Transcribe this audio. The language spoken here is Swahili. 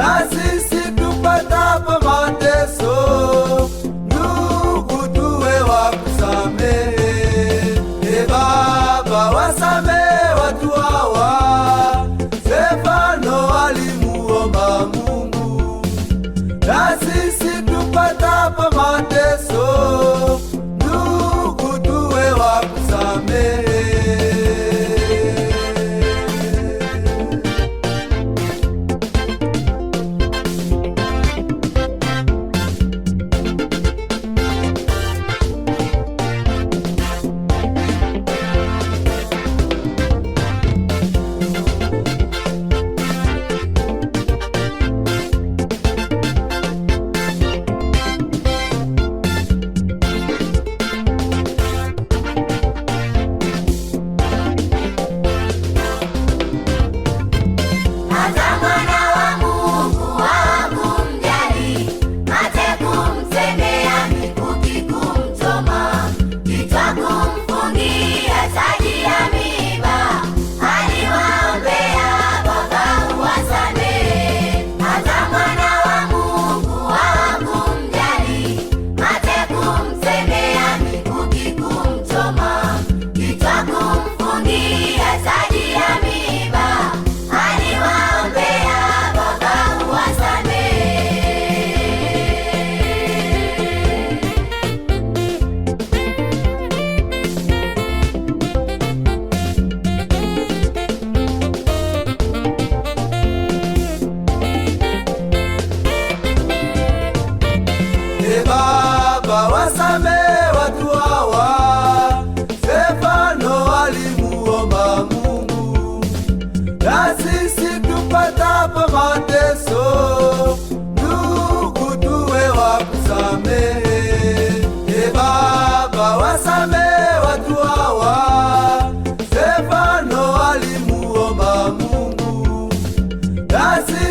Na sisi tupatapo mateso, ndugu tuwe wa kusamehe. E Baba, wasamehe watu hawa, Stefano alimuomba Mungu. Na sisi tupatapo mateso, ndugu tuwe wa kusamehe. Hata mwana wa Mungu hawakumjali, mate kumtemea, mikuki kumchoma, kichwa kumfungia taji ya miiba. Aliwaombea Baba uwasamehe. Hata mwana wa Mungu hawakumjali, mate kumtemea, mikuki kumchoma, kichwa kumfungia taji ya miiba. Aliwaombea Baba uwasamehe. E Baba, wasamehe watu hawa, Stefano alimuomba Mungu. Na sisi tupatapo mateso, ndugu tuwe wa kusamehe. E Baba, wasamehe watu hawa, Stefano alimuomba Mungu. Na sisi